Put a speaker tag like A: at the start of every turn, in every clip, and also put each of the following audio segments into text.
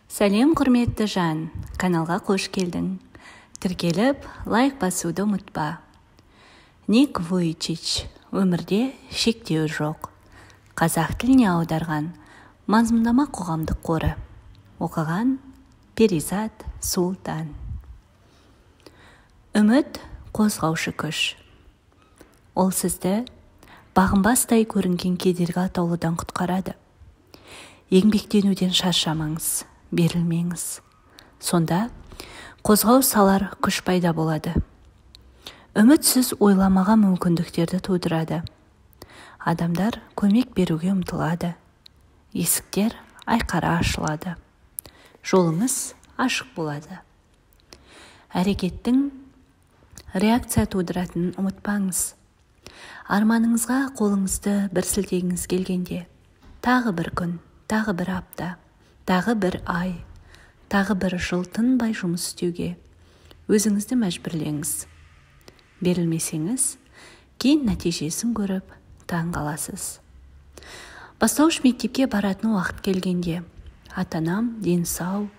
A: Сәлем, құрметті жан! Каналға қош келдің. Тіркеліп, лайк басуды ұмытпа. Ник Вуйчич «Өмірде шектеу жоқ». Қазақ тіліне аударған Мазмұндама қоғамдық қоры. Оқыған Перизат Сұлтан. Үміт – қозғаушы күш. Ол сізді бағынбастай көрінген кедергі атаулыдан құтқарады. Еңбектенуден шаршамаңыз, берілмеңіз. Сонда қозғау салар күш пайда болады. Үміт сіз ойламаған мүмкіндіктерді тудырады. Адамдар көмек беруге ұмтылады. Есіктер айқара ашылады. Жолыңыз ашық болады. Әрекеттің реакция тудыратынын ұмытпаңыз. Арманыңызға қолыңызды бір сілтегіңіз келгенде, тағы бір күн, тағы бір апта, тағы бір ай, тағы бір жыл тынбай жұмыс істеуге өзіңізді мәжбүрлеңіз. Берілмесеңіз, кейін нәтижесін көріп таң қаласыз. Бастауыш мектепке баратын уақыт келгенде, ата-анам дені сау,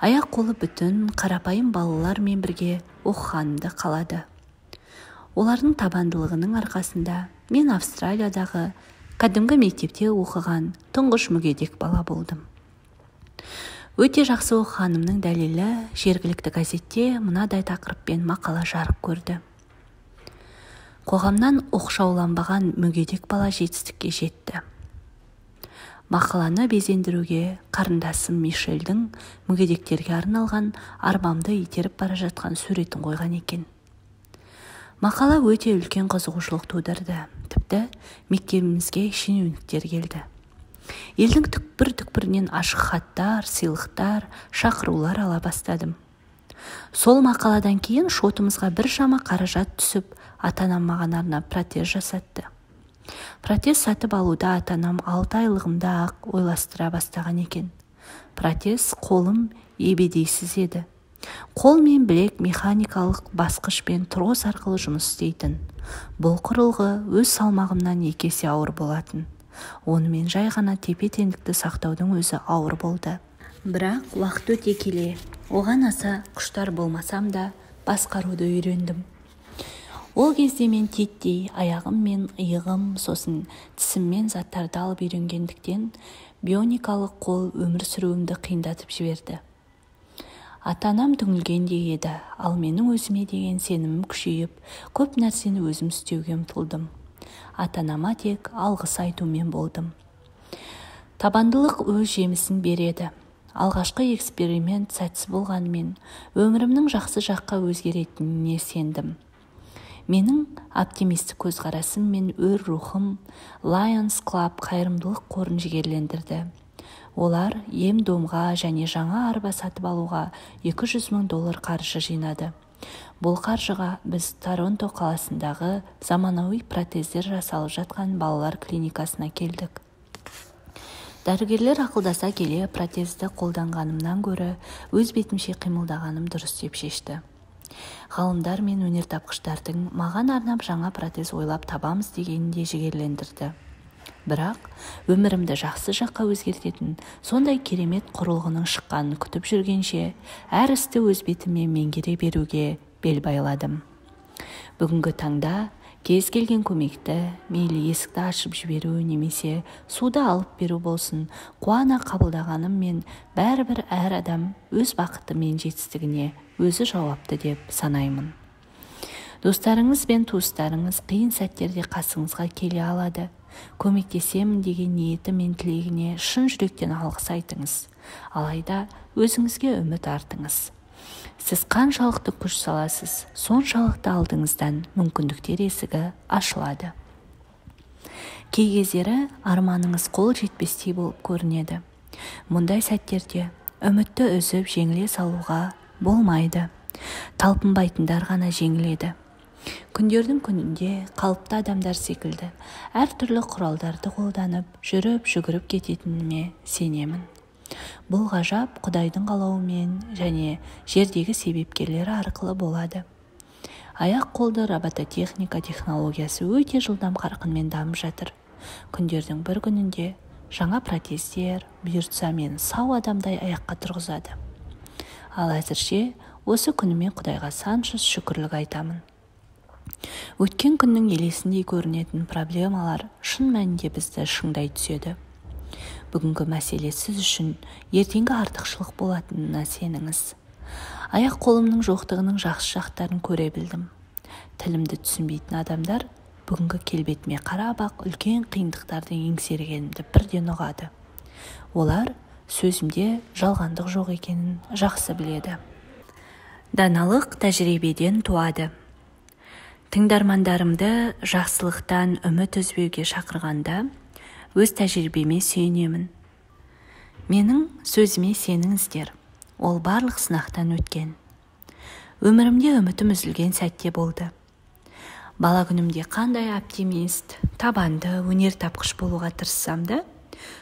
A: аяқ-қолы бүтін қарапайым балалармен бірге оқығанымды қалады. Олардың табандылығының арқасында мен Австралиядағы кәдімгі мектепте оқыған тұңғыш мүгедек бала болдым. Өте жақсы оқығанымның дәлелі: жергілікті газетте мынадай тақырыппен мақала жарық көрді: «Қоғамнан оқшауланбаған мүгедек бала жетістікке жетті». Мақаланы безендіруге қарындасым Мишельдің мүгедектерге арналған арбамды итеріп бара жатқан суретін қойған екен. Мақала өте үлкен қызығушылық тудырды. Тіпті мектебімізге шенеуніктер келді. Елдің түкпір-түкпірінен ашық хаттар, сыйлықтар, шақырулар ала бастадым. Сол мақаладан кейін шотымызға біршама қаражат түсіп, ата-анам маған арнап протез жасатты. Протез сатып алуда ата-анам 6 айлығымда-ақ ойластыра бастаған екен. Протез қолым ебедейсіз еді. Қол мен білек механикалық басқыш пен трос арқылы жұмыс істейтін. Бұл құрылғы өз салмағымнан екі есе ауыр болатын. Онымен жай ғана тепе-теңдікті сақтаудың өзі ауыр болды. Бірақ уақыт өте келе оған аса құштар болмасам да, басқаруды үйрендім. Ол кезде мен титтей аяғым мен иығым, сосын тісіммен заттарды алып үйренгендіктен, бионикалық қол өмір сүруімді қиындатып жіберді. Ата-анам түңілгендей еді, ал менің өзіме деген сенімім күшейіп, көп нәрсені өзім істеуге ұмтылдым. Ата-анама тек алғыс айтумен болдым. Табандылық өз жемісін береді. Алғашқы эксперимент сәтсіз болғанымен, өмірімнің жақсы жаққа өзгеретініне сендім. Менің оптимистік көзқарасым мен өр рухым Lions Club қайырымдылық қорын жігерлендірді. Олар ем-домға және жаңа арба сатып алуға 200 мың доллар қаржы жинады. Бұл қаржыға біз Торонто қаласындағы заманауи протездер жасалып жатқан балалар клиникасына келдік. Дәрігерлер ақылдаса келе, протезді қолданғанымнан гөрі өз бетімше қимылдағаным дұрыс деп шешті. Ғалымдар мен өнертапқыштардың маған арнап жаңа протез ойлап табамыз дегені де жігерлендірді. Бірақ өмірімді жақсы жаққа өзгертетін сондай керемет құрылғының шыққанын күтіп жүргенше, әр істі өз бетіммен меңгере беруге бел байладым. Бүгінгі таңда кез келген көмекті, мейлі есікті ашып жіберу немесе суды алып беру болсын, қуана қабылдағаныммен, бәрібір әр адам өз бақыты мен жетістігіне өзі жауапты деп санаймын. Достарыңыз бен туыстарыңыз қиын сәттерде қасыңызға келе алады. Көмектесемін деген ниеті мен тілегіне шын жүректен алғыс айтыңыз. Алайда өзіңізге үміт артыңыз. Сіз қаншалықты күш саласыз, соншалықты алдыңыздан мүмкіндіктер есігі ашылады. Кей кездері арманыңыз қол жетпестей болып көрінеді. Мұндай сәттерде үмітті үзіп, жеңіле салуға болмайды. Талпынбайтындар ғана жеңіледі. Күндердің күнінде қалыпты адамдар секілді әртүрлі құралдарды қолданып, жүріп, жүгіріп кететініме сенемін. Бұл ғажап Құдайдың қалауымен және жердегі себепкерлері арқылы болады. Аяқ-қолды робототехника технологиясы өте жылдам қарқынмен дамып жатыр. Күндердің бір күнінде Жаңа протездер бұйыртса мені сау адамдай аяққа тұрғызады. Ал әзірше осы күніме Құдайға сансыз шүкірлік айтамын. Өткен күннің елесіндей көрінетін проблемалар шын мәнінде бізді шыңдай түседі. Бүгінгі мәселе сіз үшін ертеңгі артықшылық болатынына сеніңіз. Аяқ қолымның жоқтығының жақсы жақтарын көре білдім. Тілімді түсінбейтін адамдар бүгінгі келбетіме қарап-ақ үлкен қиындықтарды еңсергенімді бірден ұғады. Олар сөзімде жалғандық жоқ екенін жақсы біледі. Даналық тәжірибеден туады. Тыңдармандарымды жақсылықтан үміт үзбеуге шақырғанда өз тәжірибеме сүйенемін. Менің сөзіме сеніңіздер, ол барлық сынақтан өткен. Өмірімде үмітім үзілген сәтте болды. Бала күнімде қандай оптимист, табанды, өнертапқыш болуға тырыссам да,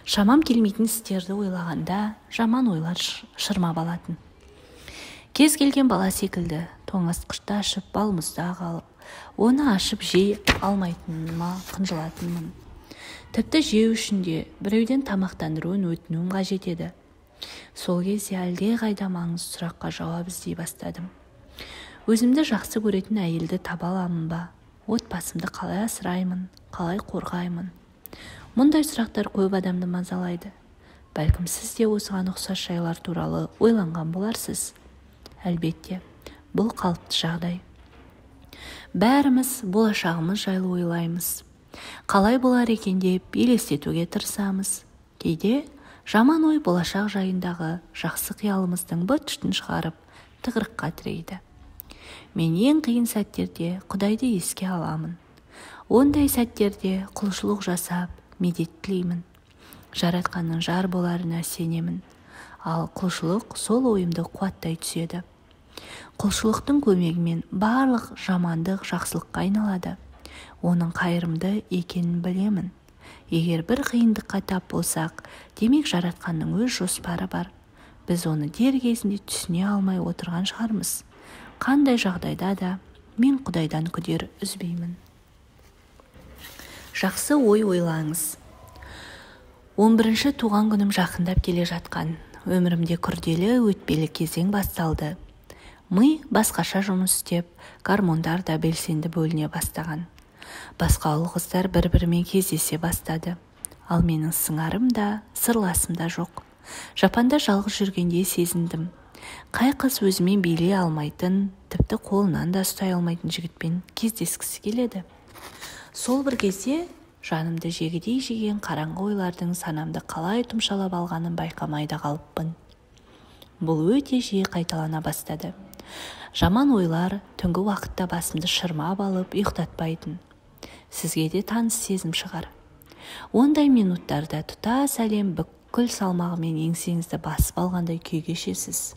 A: шамам келмейтін істерді ойлағанда жаман ойлар шырмап алатын. Кез келген бала секілді тоңазытқышты ашып, балмұздақ алып, оны ашып жей алмайтыныма қынжылатынмын. Тіпті жеу үшін де біреуден тамақтандыруын өтінуім қажет еді. Сол кезде әлдеқайда маңызды сұраққа жауап іздей бастадым. Өзімді жақсы көретін әйелді таба аламын ба? Отбасымды қалай асыраймын, қалай қорғаймын? Мұндай сұрақтар көп адамды мазалайды. Бәлкім сіз де осыған ұқсас жайлар туралы ойланған боларсыз. Әлбетте, бұл қалыпты жағдай. Бәріміз болашағымыз жайлы ойлаймыз. Қалай болар екен деп елестетуге тырысамыз. Кейде жаман ой болашақ жайындағы жақсы қиялымыздың быт-шытын шығарып, тығырыққа тірейді. Мен ең қиын сәттерде Құдайды еске аламын. Ондай сәттерде құлшылық жасап, медет тілеймін. Жаратқанның жар боларына сенемін. Ал құлшылық сол ойымды қуаттай түседі. Құлшылықтың көмегімен барлық жамандық жақсылыққа айналады. Оның қайырымды екенін білемін. Егер бір қиындыққа тап болсақ, демек Жаратқанның өз жоспары бар. Біз оны дер кезінде түсіне алмай отырған шығармыз. Қандай жағдайда да мен Құдайдан күдер үзбеймін. Жақсы ой ойлаңыз. 11-ші туған күнім жақындап келе жатқан. Өмірімде күрделі өтпелі кезең басталды. Ми басқаша жұмыс істеп, гормондар да белсенді бөліне бастаған. Басқа ұл-қыздар бір-бірімен кездесе бастады. Ал менің сыңарым да, сырласым да жоқ. Жапанда жалғыз жүргенде сезіндім. Қай қыз өзімен билей алмайтын, тіпті қолынан да ұстай алмайтын жігітпен кездескісі келеді. Сол бір кезде жанымды жегідей жеген қараңғы ойлардың санамды қалай тұмшалап алғанын байқамай да қалыппын. Бұл өте жиі қайталана бастады. Жаман ойлар түнгі уақытта басымды шырмап алып ұйықтатпайтын. Сізге де таныс сезім шығар. Ондай минуттарда тұтас әлем бүкіл салмағымен еңсеңізді басып алғандай күй кешесіз.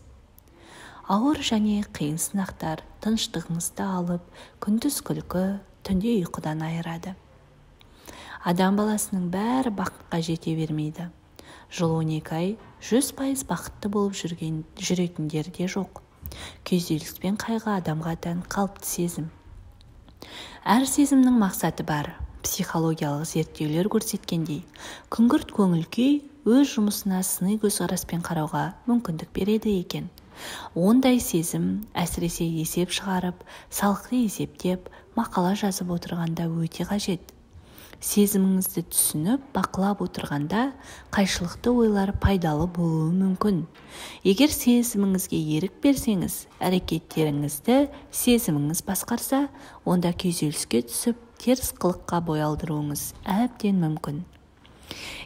A: Ауыр және қиын сынақтар тыныштығыңызды алып, күндіз күлкі, түнде ұйқыдан айырады. Адам баласының бәрі бақытқа жете бермейді. Жыл 12 ай 100% бақытты болып жүретіндер де жоқ. Күйзеліс пен қайғы адамға тән қалыпты сезім. Әр сезімнің мақсаты бар. Психологиялық зерттеулер көрсеткендей, күңгірт көңіл күй өз жұмысына сыни көзқараспен қарауға мүмкіндік береді екен. Ондай сезім әсіресе есеп шығарып, салықты есептеп, мақала жазып отырғанда өте қажет. Сезіміңізді түсініп, бақылап отырғанда қайшылықты ойлар пайдалы болуы мүмкін. Егер сезіміңізге ерік берсеңіз, әрекеттеріңізді сезіміңіз басқарса, онда күйзеліске түсіп, теріс қылыққа бой алдыруыңыз әбден мүмкін.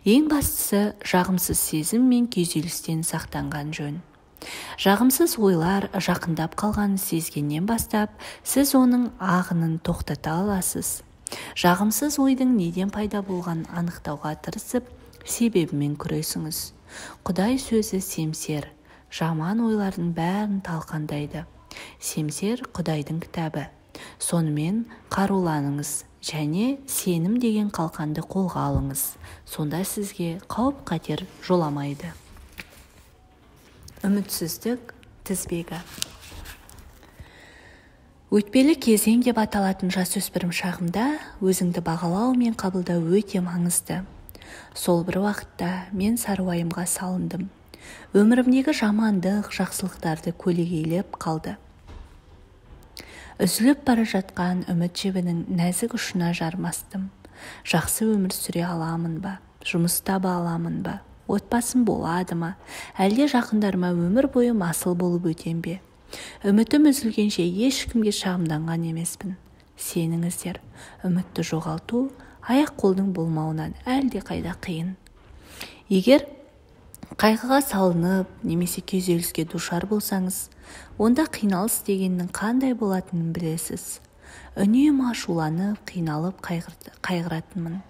A: Ең бастысы, жағымсыз сезім мен күйзелістен сақтанған жөн. Жағымсыз ойлар жақындап қалғанын сезгеннен бастап, сіз оның ағынын тоқтата аласыз. Жағымсыз ойдың неден пайда болғанын анықтауға тырысып, себебімен күресіңіз. Құдай сөзі семсер, жаман ойлардың бәрін талқандайды. Семсер Құдайдың кітабы. Сонымен қаруланыңыз және сенім деген қалқанды қолға алыңыз. Сонда сізге қауіп-қатер жоламайды. Үмітсіздік тізбегі. Өтпелі кезең деп аталатын жасөспірім шағымда өзіңді бағалау мен қабылдау өте маңызды. Сол бір уақытта мен сарыуайымға салындым. Өмірімдегі жамандық, жақсылықтарды көлегейлеп қалды. Үзіліп бара жатқан үміт жібінің нәзік ұшына жармастым. Жақсы өмір сүре аламын ба? Жұмыс таба аламын ба? Отбасым болады ма? Әлде жақындарыма өмір бойы масыл болып өтем бе? Үмітім үзілгенше ешкімге шағымданған емеспін. Сеніңіздер, үмітті жоғалту аяқ-қолдың болмауынан әлде қайда қиын. Егер қайғыға салынып немесе күйзеліске душар болсаңыз, онда қиналыс дегеннің қандай болатынын білесіз. Үнемі ашуланып, қиналып қайғыратынмын.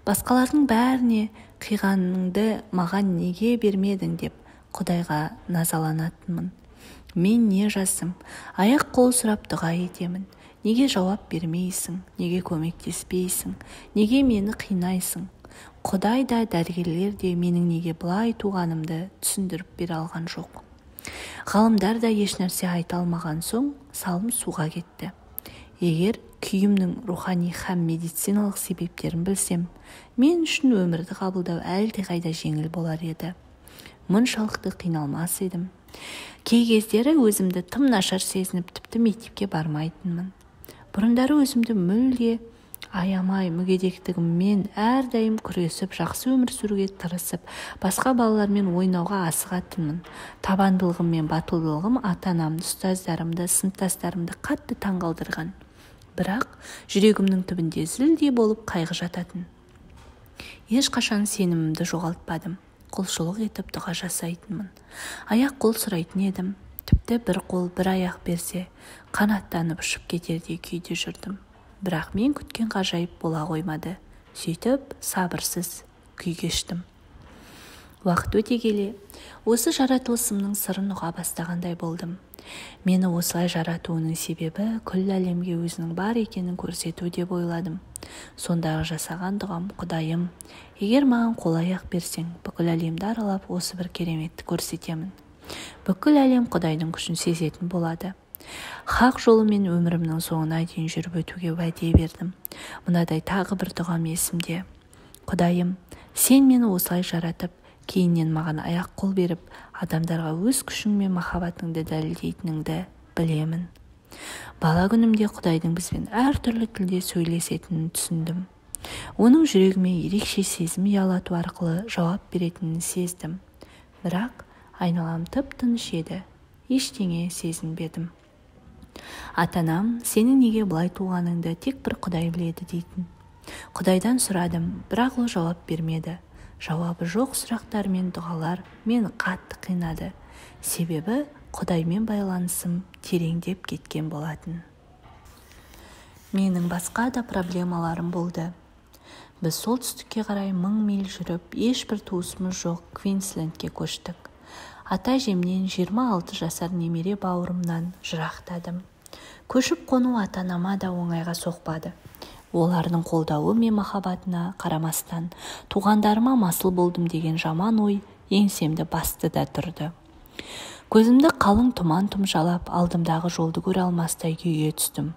A: Басқалардың бәріне қиғаныңды маған неге бермедің деп Құдайға назаланатынмын. Мен не жаздым? Аяқ-қол сұрап дұға етемін. Неге жауап бермейсің? Неге көмектеспейсің? Неге мені қинайсың? Құдай да, дәрігерлер де менің неге бұлай туғанымды түсіндіріп бере алған жоқ. Ғалымдар да ешнәрсе айта алмаған соң салым суға кетті. Егер күйімнің рухани һәм медициналық себептерін білсем, мен үшін өмірді қабылдау әлдеқайда жеңіл болар еді. Мұншалықты қиналмас едім. Кей кездері өзімді тым нашар сезініп, тіпті мектепке бармайтынмын. Бұрындары өзімді мүлде аямай, мүгедектігіммен әрдайым күресіп, жақсы өмір сүруге тырысып, басқа балалармен ойнауға асығатынмын. Табандылығым мен батылдығым ата-анамды, ұстаздарымды, сыныптастарымды қатты таңғалдырған. Бірақ жүрегімнің түбінде зілдей болып қайғы жататын. Ешқашан сенімімді жоғалтпадым. Құлшылық етіп дұға жасайтынмын. Аяқ-қол сұрайтын едім. Тіпті бір қол, бір аяқ берсе, қанаттанып ұшып кетердей күйде жүрдім. Бірақ мен күткен ғажайып бола қоймады. Сөйтіп, сабырсыз күй кештім. Уақыт өте келе, осы жаратылысымның сырын ұға бастағандай болдым. Мені осылай жаратуының себебі күллі әлемге өзінің бар екенін көрсету деп ойладым. Сондағы жасаған дұғам: Құдайым, егер маған қол-аяқ берсең, бүкіл әлемді аралап осы бір кереметті көрсетемін. Бүкіл әлем Құдайдың күшін сезетін болады. Хақ жолымен өмірімнің соңына дейін жүріп өтуге уәде бердім. Мынадай тағы бір дұғам есімде: Құдайым, сен мені осылай жаратып, кейіннен маған аяқ-қол беріп, адамдарға өз күшің мен махаббатыңды дәлелдейтініңді білемін. Бала күнімде Құдайдың бізбен әртүрлі тілде сөйлесетінін түсіндім. Оның жүрегіме ерекше сезім ұялату арқылы жауап беретінін сездім. Бірақ айналам тып-тыныш еді, ештеңе сезінбедім. Ата-анам, сенің неге бұлай туғаныңды тек бір Құдай біледі дейтін. Құдайдан сұрадым, бірақ ол жауап бермеді. Жауабы жоқ сұрақтар мен дұғалар мені қатты қинады. Себебі Құдаймен байланысым тереңдеп кеткен болатын. Менің басқа да проблемаларым болды. Біз солтүстікке қарай 1000 миль жүріп, ешбір туысымыз жоқ Квинслендке көштік. Ата-әжемнен 26 жасар немере бауырымнан жырақтадым. Көшіп қону ата-анама да оңайға соқпады. Олардың қолдауы мен махаббатына қарамастан, туғандарыма масыл болдым деген жаман ой еңсемді басты да тұрды. Көзімді қалың тұман тұмшалап, алдымдағы жолды көре алмастай күйге түстім.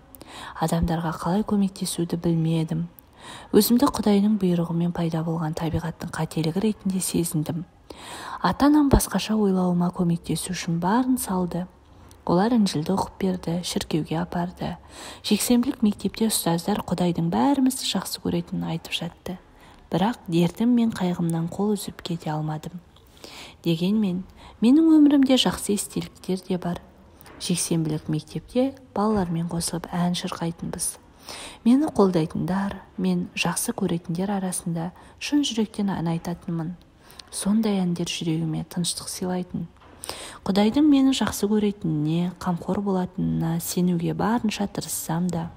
A: Адамдарға қалай көмектесуді білмедім. Өзімді Құдайдың бұйрығымен пайда болған табиғаттың қателігі ретінде сезіндім. Ата-анам басқаша ойлауыма көмектесу үшін барын салды. Олар Інжілді оқып берді, шіркеуге апарды. Жексенбілік мектепте ұстаздар Құдайдың бәрімізді жақсы көретінін айтып жатты. Бірақ дертім мен қайғымнан қол үзіп кете алмадым. Дегенмен, менің өмірімде жақсы естеліктер де бар. Жексенбілік мектепте балалармен қосылып ән шырқайтынбыз. Мені қолдайтындар, мен жақсы көретіндер арасында шын жүректен ән айтатынмын. Сондай әндер жүрегіме тыныштық сыйлайтын. Құдайдың мені жақсы көретініне, қамқор болатынына сенуге барынша тырыссам да,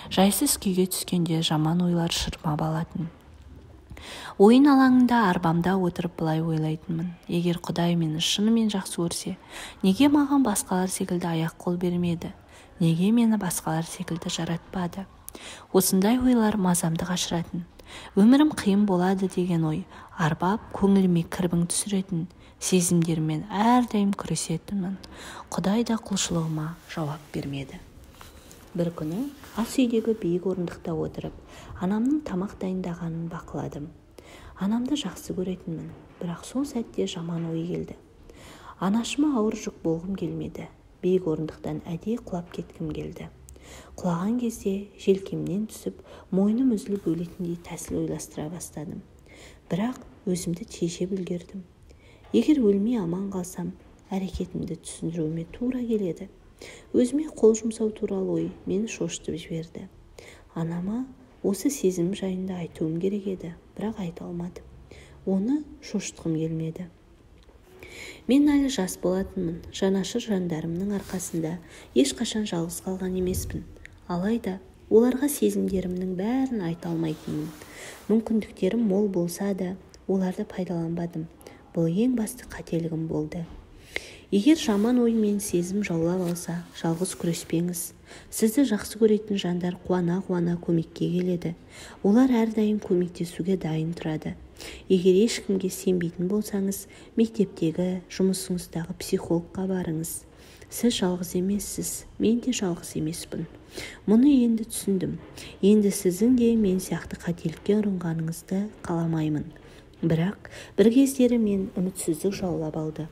A: жайсыз күйге түскенде жаман ойлар шырмап алатын. Ойын алаңында арбамда отырып былай ойлайтынмын: егер Құдай мені шынымен жақсы көрсе, неге маған басқалар секілді аяқ-қол бермеді? Неге мені басқалар секілді жаратпады? Осындай ойлар мазамды қашыратын. Өмірім қиын болады деген ой арбап, көңіліме кірбің түсіретін, сезімдеріммен әрдайым күресетінмін. Құдай да құлшылығыма жауап бермеді. Бір күні ас үйдегі биік орындықта отырып, анамның тамақ дайындағанын бақыладым. Анамды жақсы көретінмін, бірақ сол сәтте жаман ой келді. Анашыма ауыр жүк болғым келмеді. Биік орындықтан әдейі құлап кеткім келді. Құлаған кезде желкемнен түсіп, мойным үзіліп өлетіндей тәсіл ойластыра бастадым. Бірақ өзімді тежеп үлгердім. Егер өлмей аман қалсам, әрекетімді түсіндіруіме тура келеді. Өзіме қол жұмсау туралы ой мені шошытып жіберді. Анама осы сезім жайында айтуым керек еді, бірақ айта алмадым. Оны шошытқым келмеді. Мен әлі жас болатынмын. Жанашыр жандарымның арқасында ешқашан жалғыз қалған емеспін. Алайда оларға сезімдерімнің бәрін айта алмайтынмын. Мүмкіндіктерім мол болса да, оларды пайдаланбадым. Бұл ең басты қателігім болды. Егер жаман ой мен сезім жаулап алса, жалғыз күреспеңіз. Сізді жақсы көретін жандар қуана-қуана көмекке келеді. Олар әрдайым көмектесуге дайын тұрады. Егер ешкімге сенбейтін болсаңыз, мектептегі, жұмысыңыздағы психологқа барыңыз. Сіз жалғыз емессіз, мен де жалғыз емеспін. Мұны енді түсіндім. Енді сіздің де мен сияқты қателікке ұрынғаныңызды қаламаймын. Бірақ бір кездері мен үмітсіздік жаулап алды.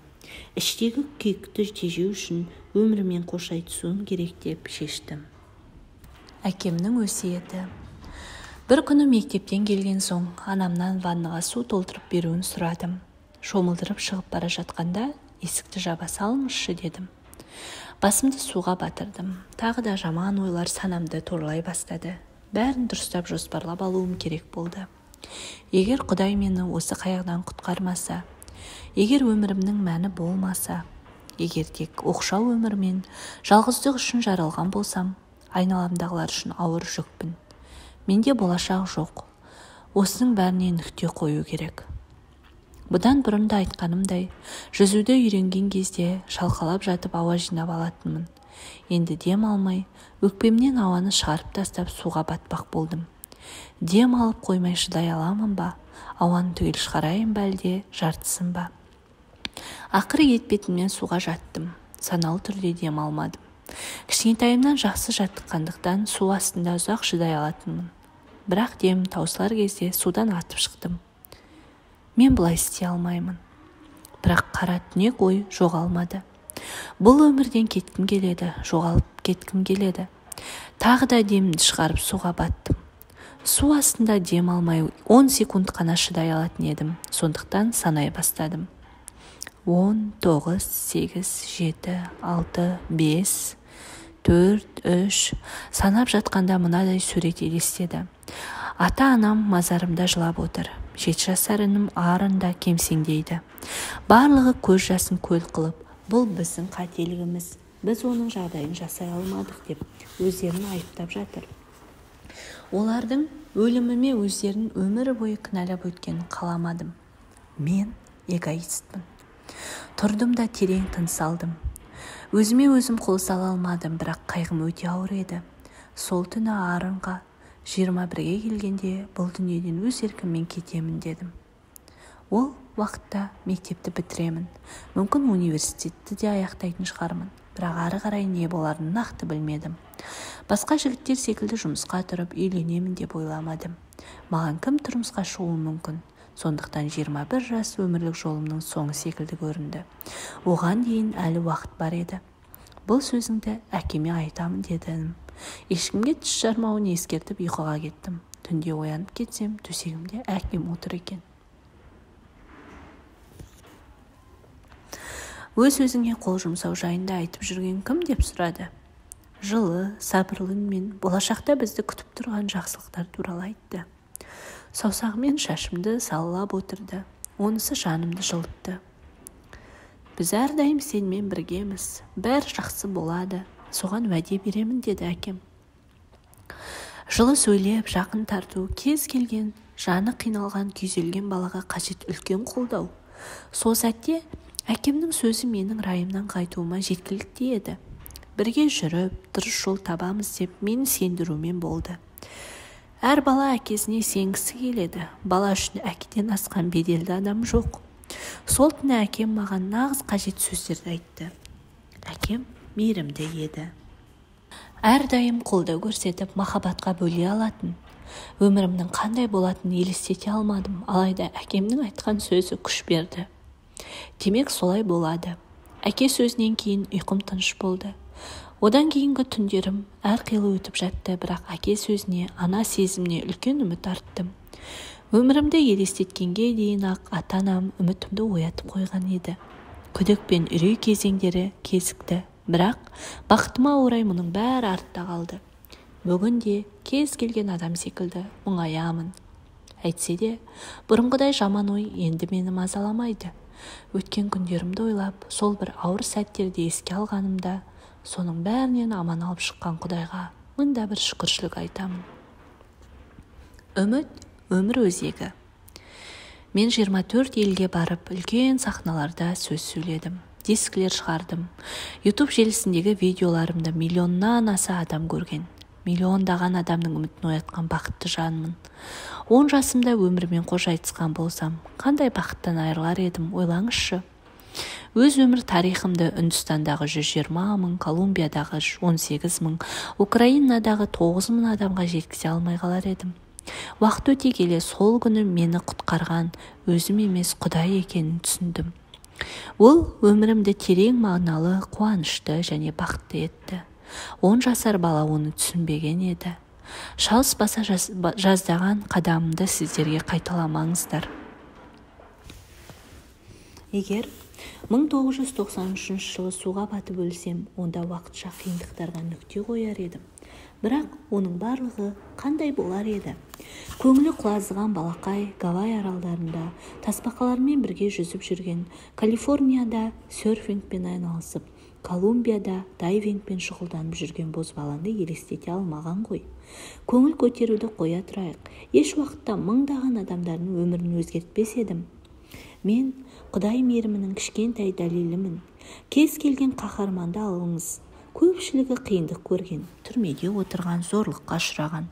A: Іштегі күйікті тежеу үшін өміріммен қош айтысуым керек деп шештім. Әкемнің өсиеті. Бір күні мектептен келген соң анамнан ваннаға су толтырып беруін сұрадым. Шомылдырып шығып бара жатқанда есікті жаба салыңызшы дедім. Басымды суға батырдым. Тағы да жаман ойлар санамды торлай бастады. Бәрін дұрыстап жоспарлап алуым керек болды. Егер Құдай мені осы қайғыдан құтқармаса, егер өмірімнің мәні болмаса, егер тек оқшау өмірмен жалғыздық үшін жаралған болсам, айналамдағылар үшін ауыр жүкпін. Менде болашақ жоқ. Осының бәріне нүкте қою керек. Бұдан бұрын да айтқанымдай, жүзуді үйренген кезде шалқалап жатып ауа жинап алатынмын. Енді дем алмай, өкпемнен ауаны шығарып тастап суға батпақ болдым. Дем алып қоймай шыдай аламын ба? Ауаны түгел шығарайын ба, әлде жартысын ба? Ақыры етпетімнен суға жаттым. Саналы түрде дем алмадым. Кішкентайымнан жақсы жаттыққандықтан су астында ұзақ шыдай алатынмын. Бірақ демім таусылар кезде судан атып шықтым. Мен бұлай істей алмаймын. Бірақ қара түнек ой жоғалмады. Бұл өмірден кеткім келеді, жоғалып кеткім келеді. Тағы да демімді шығарып суға баттым. Су астында дем алмай 10 секунд қана шыдай алатын едім. Сондықтан санай бастадым. 10, 9, 8, 7, 6, 5, 4, 3. Санап жатқанда мынадай сурет елестеді. Ата-анам мазарымда жылап отыр. 7 жасар інім арында кемсеңдейді. Барлығы көз жасын көл қылып, бұл біздің қателігіміз, біз оның жағдайын жасай алмадық деп өздерін айыптап жатыр. Олардың өліміме өздерін өмір бойы кінәлап өткенін қаламадым. Мен эгоистпін. Тұрдым да терең тыныс алдым. Өзіме өзім қол сала алмадым, бірақ қайғым өте ауыр еді. Сол түні Арынға 21-ге келгенде бұл дүниеден өз еркіммен кетемін дедім. Ол уақытта мектепті бітіремін. Мүмкін университетті де аяқтайтын шығармын. Бірақ ары қарай не боларын нақты білмедім. Басқа жігіттер секілді жұмысқа тұрып үйленемін деп ойламадым. Маған кім тұрмысқа шығуы мүмкін? Сондықтан 21 жас өмірлік жолымның соңы секілді көрінді. Оған дейін әлі уақыт бар еді. Бұл сөзіңді әкеме айтамын дедім. Ешкімге тіс жармауын ескертіп ұйқыға кеттім. Түнде оянып кетсем, төсегімде әкем отыр екен. Өз-өзіңе қол жұмсау жайында айтып жүрген кім деп сұрады. Жылы, сабырлы үнмен болашақта бізді күтіп тұрған жақсылықтар туралы айтты. Саусағымен шашымды саллап отырды. Онысы жанымды жылытты. Біз әрдайым сенімен біргеміз. Бәрі жақсы болады. Соған уәде беремін деді әкем. Жылы сөйлеп, жақын тарту, кез келген жаны қиналған, күйзелген балаға қажет үлкен қолдау. Сол сәтте әкемнің сөзі менің райымнан қайтуыма жеткілікті еді. Бірге жүріп, дұрыс жол табамыз деп мені сендірумен болды. Әр бала әкесіне сенгісі келеді. Бала үшін әкеден асқан беделді адам жоқ. Сол түні әкем маған нағыз қажет сөздерді айтты. Әкем мейірімді еді. Әрдайым қолдау көрсетіп, махаббатқа бөле алатын. Өмірімнің қандай болатынын елестете алмадым, алайда әкемнің айтқан сөзі күш берді. Демек, солай болады. Әке сөзінен кейін ұйқым тыныш болды. Одан кейінгі түндерім әрқилы өтіп жатты, бірақ әке сөзіне, ана сезіміне үлкен үміт арттым. Өмірімді елестеткенге дейін-ақ ата-анам үмітімді оятып қойған еді. Күдік пен үрей кезеңдері кезікті, бірақ бақытыма орай мұның бәрі артта қалды. Бүгін де кез келген адам секілді мұңаямын. Әйтсе де, бұрынғыдай жаман ой енді мені мазаламайды. Өткен күндерімді ойлап, сол бір ауыр сәттерді еске алғанымда, соның бәрінен аман алып шыққан Құдайға мында бір шүкіршілік айтамын. Үміт өмір өзегі. Мен 24 елге барып, үлкен сахналарда сөз сөйледім, дискілер шығардым. YouTube желісіндегі видеоларымды миллионнан аса адам көрген. Миллиондаған адамның үмітін оятқан бақытты жанмын. 10 жасымда өмірмен қош айтысқан болсам, қандай бақыттан айырылар едім, ойлаңызшы. Өз өмір тарихымды Үндістандағы 120 мың, Колумбиядағы 18 мың, Украинадағы 9 мың адамға жеткізе алмай қалар едім. Уақыт өте келе сол күні мені құтқарған өзім емес Құдай екенін түсіндім. Ол өмірімді терең мағыналы, қуанышты және бақытты етті. 10 жасар бала оны түсінбеген еді. Шалыс баса жаздаған қадамымды сіздерге қайталамаңыздар. Егер 1993 жылы суға батып өлсем, онда уақытша қиындықтарға нүкте қояр едім. Бірақ оның барлығы қандай болар еді? Көңілі құлазыған балақай Гавай аралдарында тасбақалармен бірге жүзіп жүрген, Калифорнияда серфингпен айналысып, Колумбияда дайвингпен шұғылданып жүрген бозбаланы елестете алмаған ғой. Көңіл көтеруді қоя тұрайық. Еш уақытта мыңдаған адамдардың өмірін өзгертпес едім. Мен Құдай мейірімінің кішкентай дәлелімін. Кез келген қаһарманды алыңыз. Көпшілігі қиындық көрген, түрмеде отырған, зорлыққа ұшыраған,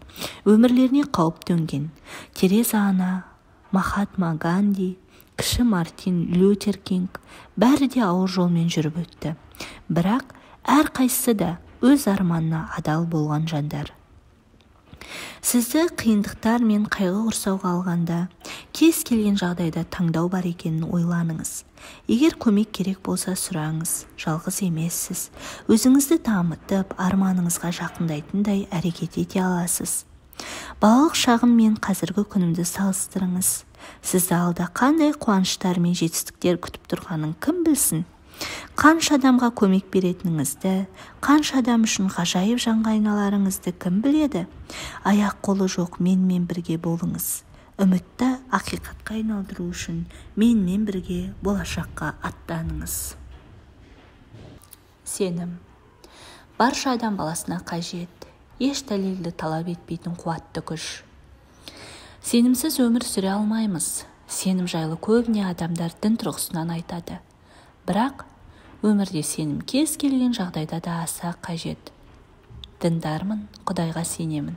A: өмірлеріне қауіп төнген. Тереза ана, Махатма Ганди, кіші Мартин Лютер Кинг бәрі де ауыр жолмен жүріп өтті. Бірақ әрқайсысы да өз арманына адал болған жандар. Сізді қиындықтар мен қайғы құрсауға алғанда, кез келген жағдайда таңдау бар екенін ойланыңыз. Егер көмек керек болса сұраңыз, жалғыз емессіз. Өзіңізді дамытып, арманыңызға жақындайтындай әрекет ете аласыз. Балалық шағым мен қазіргі күнімді салыстырыңыз. Сізді алда қандай қуаныштар мен жетістіктер күтіп тұрғанын кім білсін? Қанша адамға көмек беретініңізді, қанша адам үшін ғажайып жанға айналарыңызды кім біледі? Аяқ қолы жоқ менімен бірге болыңыз. Үмітті ақиқатқа айналдыру үшін менімен бірге болашаққа аттаныңыз. Сенім. Барша адам баласына қажет, еш дәлелді талап етпейтін қуатты күш. Сенімсіз өмір сүре алмаймыз. Сенім жайлы көбіне адамдар дін тұрғысынан айтады. Бірақ өмірде сенім кез келген жағдайда да аса қажет. Діндармын, Құдайға сенемін.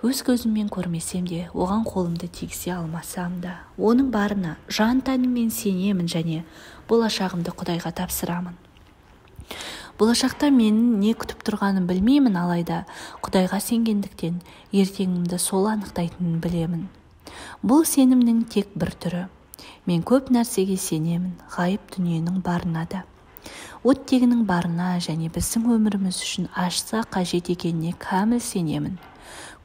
A: Өз көзіммен көрмесем де, оған қолымды тигізе алмасам да, оның барына жан тәніммен сенемін және болашағымды Құдайға тапсырамын. Болашақта менің не күтіп тұрғанын білмеймін, алайда Құдайға сенгендіктен ертеңімді сол анықтайтынын білемін. Бұл сенімнің тек бір түрі. Мен көп нәрсеге сенемін, ғайып дүниенің барына да. Оттегінің барына және біздің өміріміз үшін ашса қажет екеніне кәміл сенемін.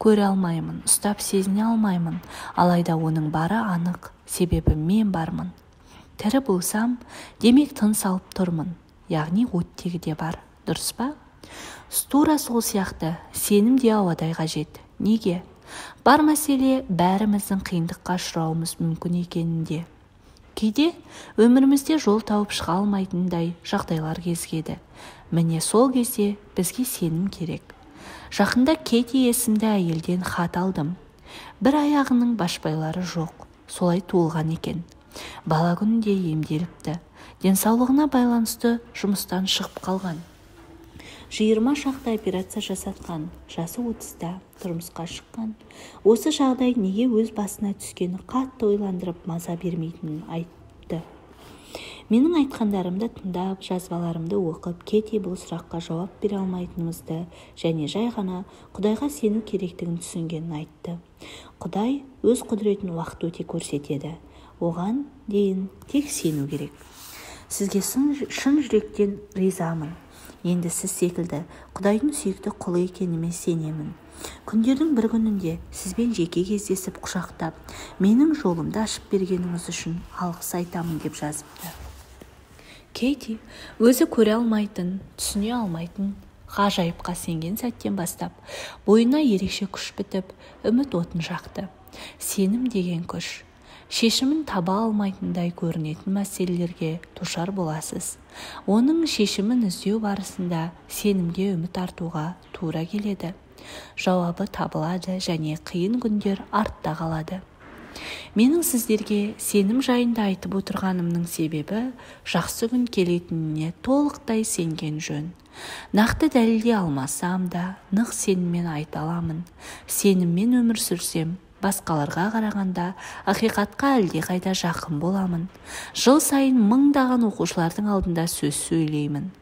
A: Көре алмаймын, ұстап сезіне алмаймын, алайда оның бары анық, себебі мен бармын. Тірі болсам, демек тыныс алып тұрмын, яғни оттегі де бар, дұрыс па? Тура сол сияқты, сенім де ауадай қажет. Неге? Бар мәселе бәріміздің қиындыққа ұшырауымыз мүмкін екенінде. Кейде өмірімізде жол тауып шыға алмайтындай жағдайлар кезігеді. Міне сол кезде бізге сенім керек. Жақында Кети есімді әйелден хат алдым. Бір аяғының башпайлары жоқ, солай туылған екен. Бала күнінде емделіпті. Денсаулығына байланысты жұмыстан шығып қалған. 20 шақты операция жасатқан, жасы 30-да тұрмысқа шыққан. Осы жағдай неге өз басына түскені қатты ойландырып маза бермейтінін айтты. Менің айтқандарымды тыңдап, жазбаларымды оқып, Кети бұл сұраққа жауап бере алмайтынымызды және жай ғана Құдайға сену керектігін түсінгенін айтты. Құдай өз құдіретін уақыт өте көрсетеді. Оған дейін тек сену керек. Сізге шын жүректен ризамын. Енді сіз секілді Құдайдың сүйікті құлы екеніме сенемін. Күндердің бір күнінде сізбен жеке кездесіп, құшақтап, менің жолымды ашып бергеніңіз үшін алғыс айтамын деп жазыпты. Кейти өзі көре алмайтын, түсіне алмайтын ғажайыпқа сенген сәттен бастап, бойына ерекше күш бітіп, үміт отын жақты. Сенім деген күш. Шешімін таба алмайтындай көрінетін мәселелерге душар боласыз. Оның шешімін іздеу барысында сенімге үміт артуға тура келеді. Жауабы табылады және қиын күндер артта қалады. Менің сіздерге сенім жайында айтып отырғанымның себебі жақсы күн келетініне толықтай сенген жөн. Нақты дәлелдей алмасам да, нық сеніммен айта аламын. Сеніммен өмір сүрсем, басқаларға қарағанда ақиқатқа әлдеқайда жақын боламын. Жыл сайын мыңдаған оқушылардың алдында сөз сөйлеймін.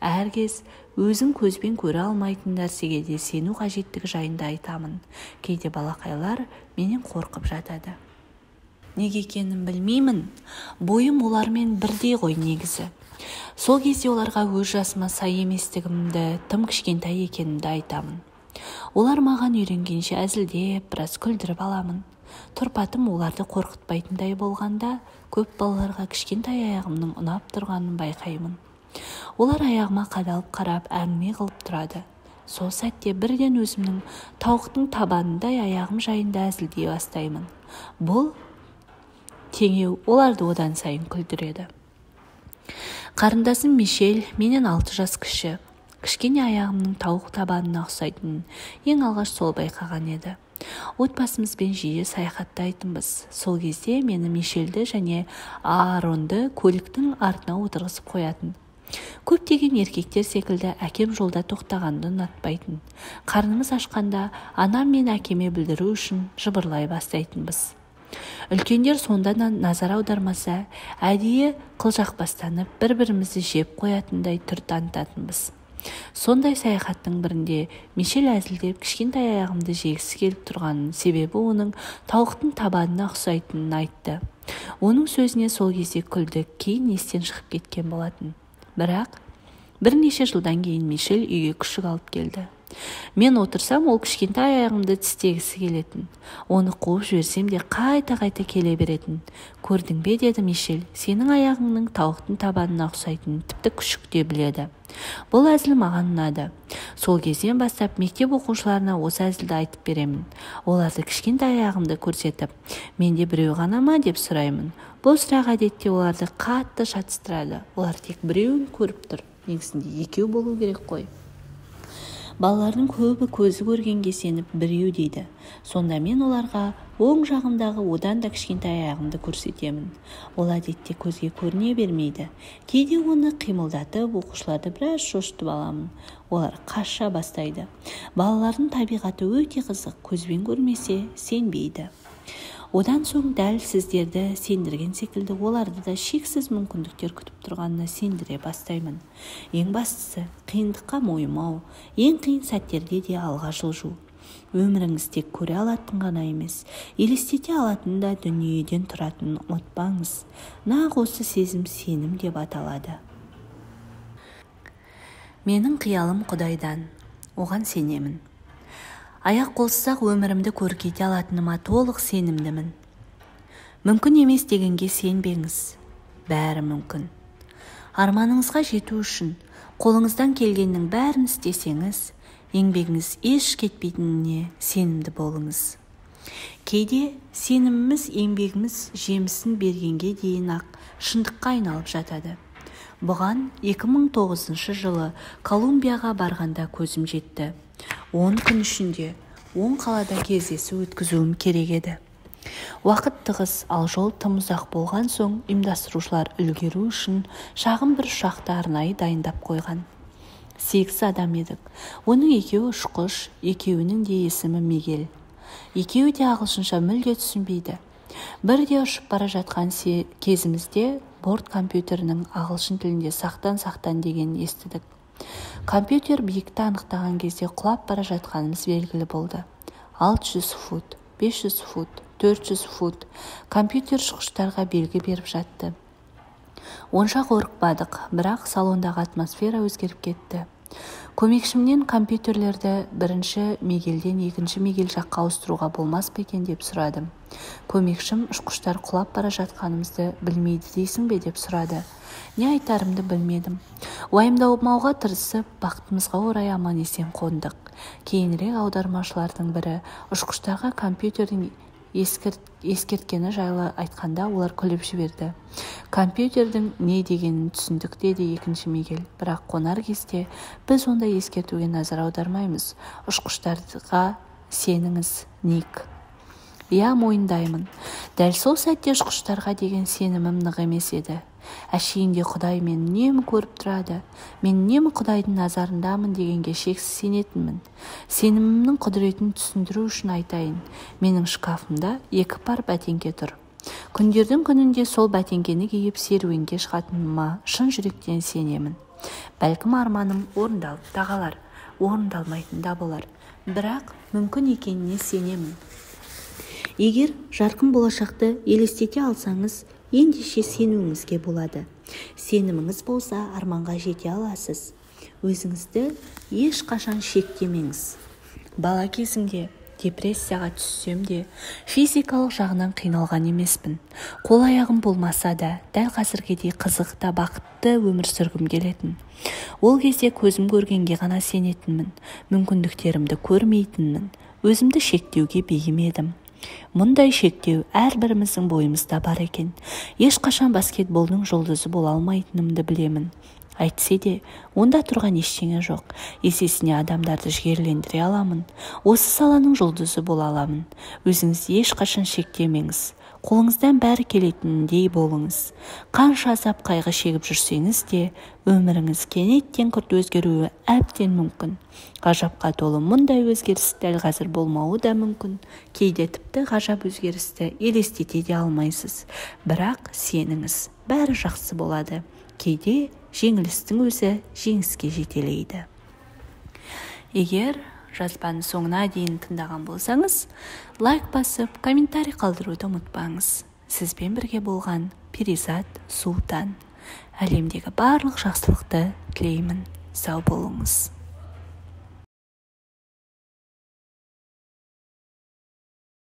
A: Әр кез өзің көзбен көре алмайтын нәрсеге де сену қажеттігі жайында айтамын. Кейде балақайлар менен қорқып жатады. Неге екенін білмеймін. Бойым олармен бірдей ғой негізі. Сол кезде оларға өз жасыма сай еместігімді, тым кішкентай екенімді айтамын. Олар маған үйренгенше әзілдеп, біраз күлдіріп аламын. Тұрпатым оларды қорқытпайтындай болғанда, көп балаларға кішкентай аяғымның ұнап тұрғанын байқаймын. Олар аяғыма қадалып қарап, әңгіме қылып тұрады. Сол сәтте бірден өзімнің тауықтың табанындай аяғым жайында әзілдей бастаймын. Бұл теңеу оларды одан сайын күлдіреді. Қарындасым Мишель менен 6 жас кіші. Кішкене аяғымның тауық табанына ұқсайтынын ең алғаш сол байқаған еді. Отбасымызбен жиі саяхаттайтынбыз. Сол кезде мені Мишельді және Ааронды көліктің артына отырғызып қоятын. Көптеген еркектер секілді әкем жолда тоқтағанды ұнатпайтын. Қарнымыз ашқанда анам мен әкеме білдіру үшін жыбырлай бастайтынбыз. Үлкендер сонда назар аудармаса, әдейі қылжақпастанып бір-бірімізді жеп қоятындай түр танытатынбыз. Сондай саяхаттың бірінде Мишель әзілдеп кішкентай аяғымды жегісі келіп тұрғанын, себебі оның тауықтың табанына ұқсайтынын айтты. Оның сөзіне сол кезде күлдік, кейін естен шығып кеткен болатын. Бірақ бірнеше жылдан кейін Мишель үйге күшік алып келді. Мен отырсам, ол кішкентай аяғымды тістегісі келетін. Оны қуып жіберсем де қайта-қайта келе беретін. Көрдің бе, деді Мишель, сенің аяғыңның тауықтың табанына ұқсайтынын тіпті күшік те біледі. Бұл әзіл маған ұнады. Сол кезден бастап мектеп оқушыларына осы әзілді айтып беремін. Оларды кішкентай аяғымды көрсетіп, менде біреу ғана ма деп сұраймын. Бұл сұрақ әдетте оларды қатты шатыстырады. Олар тек біреуін көріп тұр. Негізінде екеу болу керек қой. Балалардың көбі көзі көргенге сеніп біреу дейді. Сонда мен оларға оң жағымдағы одан да кішкентай аяғымды көрсетемін. Ол әдетте көзге көріне бермейді. Кейде оны қимылдатып, оқушыларды біраз шошытып аламын. Олар қаша бастайды. Балалардың табиғаты өте қызық, көзбен көрмесе сенбейді. Одан соң дәл сіздерді сендірген секілді оларды да шексіз мүмкіндіктер күтіп тұрғанына сендіре бастаймын. Ең бастысы, қиындыққа мойымау, ең қиын сәттерде де алға жылжу. Өміріңіз тек көре алатын ғана емес, елестете алатын да дүниеден тұратынын ұмытпаңыз. Нақ осы сезім сенім деп аталады. Менің қиялым Құдайдан, оған сенемін. Аяқ қолсыз-ақ өмірімді көркейте алатыныма толық сенімдімін. Мүмкін емес дегенге сенбеңіз. Бәрі мүмкін. Арманыңызға жету үшін қолыңыздан келгеннің бәрін істесеңіз, еңбегіңіз еш кетпейтініне сенімді болыңыз. Кейде сеніміміз еңбегіміз жемісін бергенге дейін-ақ шындыққа айналып жатады. Бұған 2009 жылы Колумбияға барғанда көзім жетті. 10 күн ішінде 10 қалада кездесу өткізуім керек еді. Уақыт тығыз, ал жол тым ұзақ болған соң ұйымдастырушылар үлгеру үшін шағын бір ұшақты арнайы дайындап қойған. 8 адам едік. Оның екеуі ұшқыш, екеуінің де есімі Мигель. Екеуі де ағылшынша мүлде түсінбейді. Бірде ұшып бара жатқан кезімізде Борт компьютерінің ағылшын тілінде сақтан-сақтан дегенін естідік. Компьютер биіктікті анықтаған кезде құлап бара жатқанымыз белгілі болды. 600 фут, 500 фут, 400 фут. Компьютер ұшқыштарға белгі беріп жатты. Онша қорықпадық, бірақ салондағы атмосфера өзгеріп кетті. Көмекшімнен компьютерлерді бірінші мегелден екінші мегел жаққа ауыстыруға болмас па екен деп сұрадым. Көмекшім ұшқыштар құлап бара жатқанымызды білмейді дейсің бе деп сұрады. Не айтарымды білмедім. Уайымдамауға тырысып, бақытымызға орай аман-есен қондық. Кейінірек аудармашылардың бірі ұшқыштарға компьютердің ескерткені жайлы айтқанда, олар күліп жіберді. Компьютердің не дегенін түсіндік, деді екінші мегел. Бірақ қонар кезде біз ондай ескертуге назар аудармаймыз. Ұшқыштарға сеніңіз, Ник. Иә, мойындаймын. Дәл сол сәтте ұшқыштарға деген сенімім нық емес еді. Әшейінде Құдай мені үнемі көріп тұрады. Мен үнемі Құдайдың назарындамын дегенге шексіз сенетінмін. Сенімімнің құдіретін түсіндіру үшін айтайын. Менің шкафымда 2 пар бәтеңке тұр. Күндердің күнінде сол бәтеңкені киіп серуенге шығатыныма шын жүректен сенемін. Бәлкім арманым орындалып та қалар, орындалмайтын да болар. Бірақ мүмкін екеніне сенемін. Егер жарқын болашақты елестете алсаңыз, ендеше сенуіңізге болады. Сеніміңіз болса, арманға жете аласыз. Өзіңізді ешқашан шектемеңіз. Бала кезімде депрессияға түссем де, физикалық жағынан қиналған емеспін. Қол-аяғым болмаса да, дәл қазіргідей қызық та бақытты өмір сүргім келетін. Ол кезде көзім көргенге ғана сенетінмін, мүмкіндіктерімді көрмейтінмін, өзімді шектеуге бейім едім. Мұндай шектеу әрбіріміздің бойымызда бар екен. Ешқашан баскетболдың жұлдызы бола алмайтынымды білемін. Әйтсе де, онда тұрған ештеңе жоқ. Есесіне адамдарды жігерлендіре аламын. Осы саланың жұлдызы бола аламын. Өзіңізді ешқашан шектемеңіз. Қолыңыздан бәрі келетініндей болыңыз. Қанша азап қайғы шегіп жүрсеңіз де, өміріңіз кенеттен күрт өзгеруі әбден мүмкін. Ғажапқа толы мұндай өзгеріс дәл қазір болмауы да мүмкін. Кейде тіпті ғажап өзгерісті елестете де алмайсыз. Бірақ сеніңіз, бәрі жақсы болады. Кейде жеңілістің өзі жеңіске жетелейді. Егер жазбаның соңына дейін тыңдаған болсаңыз, лайк басып, комментарий қалдыруды ұмытпаңыз. Сізбен бірге болған Перизат Сұлтан. Әлемдегі барлық жақсылықты тілеймін. Сау болыңыз.